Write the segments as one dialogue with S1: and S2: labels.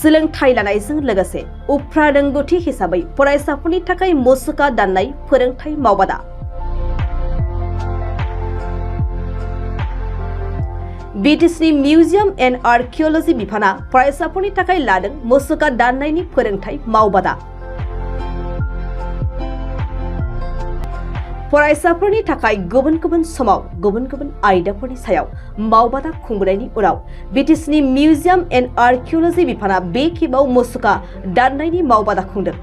S1: सोलोंथाइ लानायजों लोगोसे उफ्रा रोंगौथि हिसाबै फरायसाफोरनि थाखाय मुसुखा दाननाय फोरोंथाइ मावबादा। बिटिसिनि मिउजियाम एन्ड आर्किअलजि बिफाना फरायसाफोरनि थाखाय लादों मुसुखा दाननायनि फोरोंथाइ मावबादा। फरायसाफोरनि थाखाय गुबुन गुबुन समाव गुबुन गुबुन आयदाफोरनि सायाव मावबादा खुंबोनायनि उनाव बिटिसिनि मिउजियाम एन्ड आर्किअलजि बिफाना बे खेबाव मुसुखा दाननायनि मावबादा खुंदों।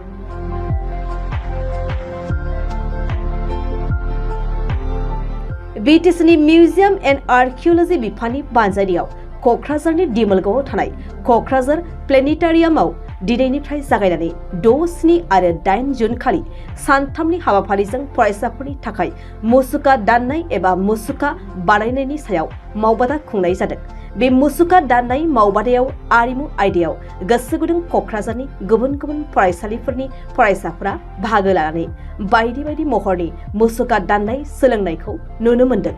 S1: बिटिसिनि मिउजियाम एन्ड आर्किअलजि बिफाननि बानजायनायाव क'क्राझारनि दिमोलगावआव थानाय क'क्राझार प्लेनेटारियामाव दिनैनिफ्राय जागायनानै 6, 7 आरो 8 जुन खालि सानथामनि हाबाफारिजों फरायसाफोरनि थाखाय मुसुखा दाननाय एबा मुसुखा बानायनायनि सायाव मावबादा खुंनाय जादों। बे मुसुखा दाननाय मावबादायाव आरिमु आयदायाव गोसो गुदुं क'क्राझारनि गुबुन गुबुन फरायसालिफोरनि फरायसाफोरा बाहागो लानानै बायदि बायदि महरनि मुसुखा दाननाय सोलोंनायखौ नुनो मोन्दों।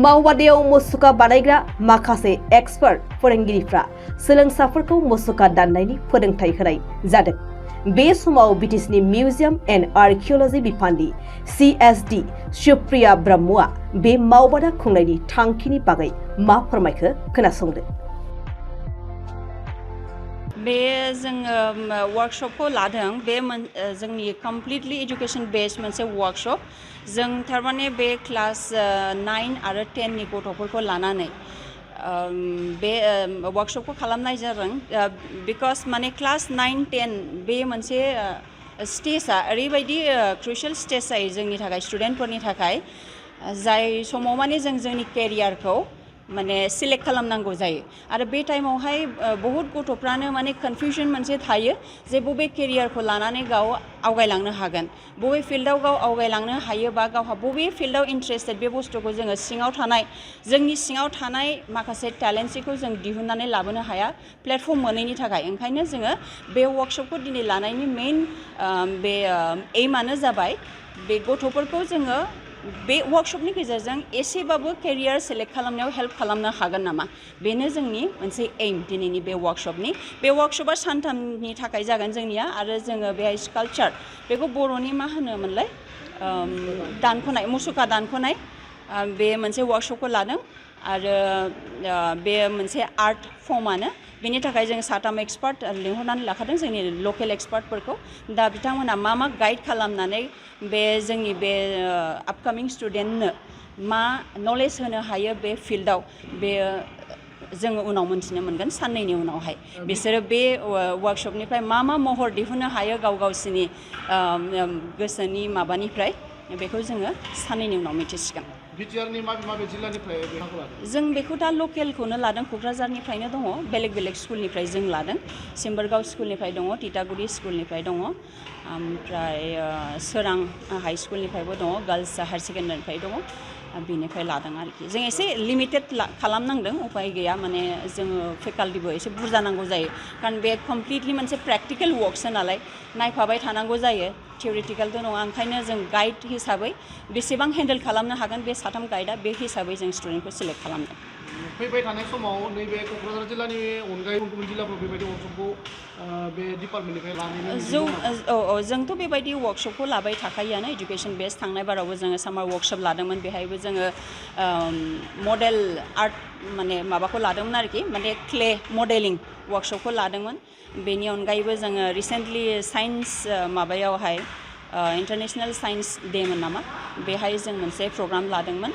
S1: मावबादायाव मुसुखा बानायग्रा माखासे एक्सपार्ट फोरोंगिरिफ्रा सोलोंसाफोरखौ मुसुखा दाननायनि फोरोंथाइ होनाय जादों। बे समाव बिटिसिनि मिउजियाम एन्ड आर्किअलजि बिफाननि CSD सुप्रिया ब्रह्मआ बे मावबादा खुंनायनि थांखिनि बागै मा फोरमायखो खोनासंदो।
S2: बे जोङो वर्कशपखौ लादों। बे जोंनि कमप्लिटलि एजुकेशन बेस्ड मोनसे वर्कशप। जों थारमाने बे क्लास 9 आरो 10 नि गथ'फोरखौ लानानै बे वर्कशपखौ खालामनाय जादों। बिकज माने क्लास 9, 10 बे मोनसे स्टेजआ ओरैबायदि क्रुशियेल स्टेज जायो जोंनि थाखाय, स्टुडेन्टफोरनि थाखाय, जाय समाव माने जों जोंनि केरियारखौ माने सिलेक्ट खालामनांगौ जायो। आरो बे टाइमावहाय बहुत गथ'फ्रानो माने कन्फ्यूजन मोनसे थायो जे बबे केरियारखौ लानानै गाव आवगायलांनो हागोन, बबे फिल्डआव गाव आवगायलांनो हायोबा गावहा बबे फिल्डआव इन्ट्रेस्टेड बे बुस्थुखौ जोङो जोंनि सिङाव थानाय माखासे टेलेन्टखौ जों दिहुननानै लाबोनो हाया प्लेटफर्म मोनैनि थाखाय। ओंखायनो जोङो बे वर्कशपखौ दिनै लानायनि मेइन बे एइमानो जाबाय बे गथ'फोरखौ जोङो बे वर्कशपनि गेजेरजों एसेबाबो केरियार सेलेक्ट खालामनायाव हेल्प खालामनो हागोन नामा, बेनो जोंनि मोनसे एइम दिनैनि बे वर्कशपनि। बे वर्कशपआ सानथामनि थाखाय जागोन जोंनिया। आरो जोङो बेहाय स्काल्पचार, बेखौ बर'नि मा होनोमोनलाय, दानख'नाय, मुसुखा दानख'नाय, बे मोनसे वर्कशपखौ लादों। आरो बे मोनसे आर्ट फर्मानो, बेनि थाखाय जों 7 एक्सपार्ट लिंहरनानै लाखादों, जोंनि लकेल एक्सपार्टफोरखौ। दा बिथांमोनहा मा गाइड खालामनानै बे जोंनि बे आपकामिं स्टुडेन्टनो मा नलेज होनो हायो बे फिल्डआव, बे जोङो उनाव मोनथिनो मोनगोन साननैनि उनावहाय। बिसोरो बे वर्कशपनिफ्राय मा महर दिहुननो हायो गाव गावसिनि गोसोनि माबानिफ्राय, बेखौ जोङो साननैनि उनाव मिथिसिगोन।
S3: बिटिआरनि माबे जिल्लानिफ्राय बेखौ लादों?
S2: जों बेखौ दा लकेलखौनो लादों, क'क्राझारनिफ्रायनो दङ। बेलेग बेलेग स्कुलनिफ्राय जों लादों। सिम्बोरगाव स्कुलनिफ्राय दङ, तितागुरि स्कुलनिफ्राय दङ, ओमफ्राय सोरां हाइ स्कुलनिफ्रायबो दङ, गार्लस हायार सेकेन्डारिनिफ्राय दङ। बेनिफ्राय लादों आरोखि। जों एसे लिमिटेड खालामनांदों, उपाय गैया, माने जोङो फेकाल्टिबो एसे बुरजा नांगौ जायो। खारन बे कमप्लिटलि मोनसे प्रेक्टिकेल वर्कसो नालाय, नायफाबाय थानांगौ जायो, थियरिटिकेलथ' नङा। ओंखायनो जों गाइड हिसाबै बेसेबां हेन्डेल खालामनो हागोन बे 3 गाइडआ, बे हिसाबै जों स्टुडेन्टखौ सिलेक्ट खालामदों।
S3: फैबाय थानाय समाव नैबे क'क्राझार जिल्लानि अनगायै गुबुन जिल्लाफोराव बेबायदि वर्कशपखौ बे डिपार्टमेन्टनिफ्राय लानानै
S2: जोंथ' बेबायदि वर्कशपखौ लाबाय थाखायोआनो। एजुकेशन बेस थांनाय बारावबो जोङो सामार वर्कशप लादोंमोन, बेहायबो जोङो मडेल आर्ट माने माबाखौ लादोंमोन आरोखि, माने क्ले मडेलिं वर्कशपखौ लादोंमोन। बेनि अनगायैबो जोङो रिसेन्टलि साइन्स माबायावहाय इन्टारनेशनेल साइन्स दे मोन नामा, बेहाय जों मोनसे प्रग्राम लादोंमोन।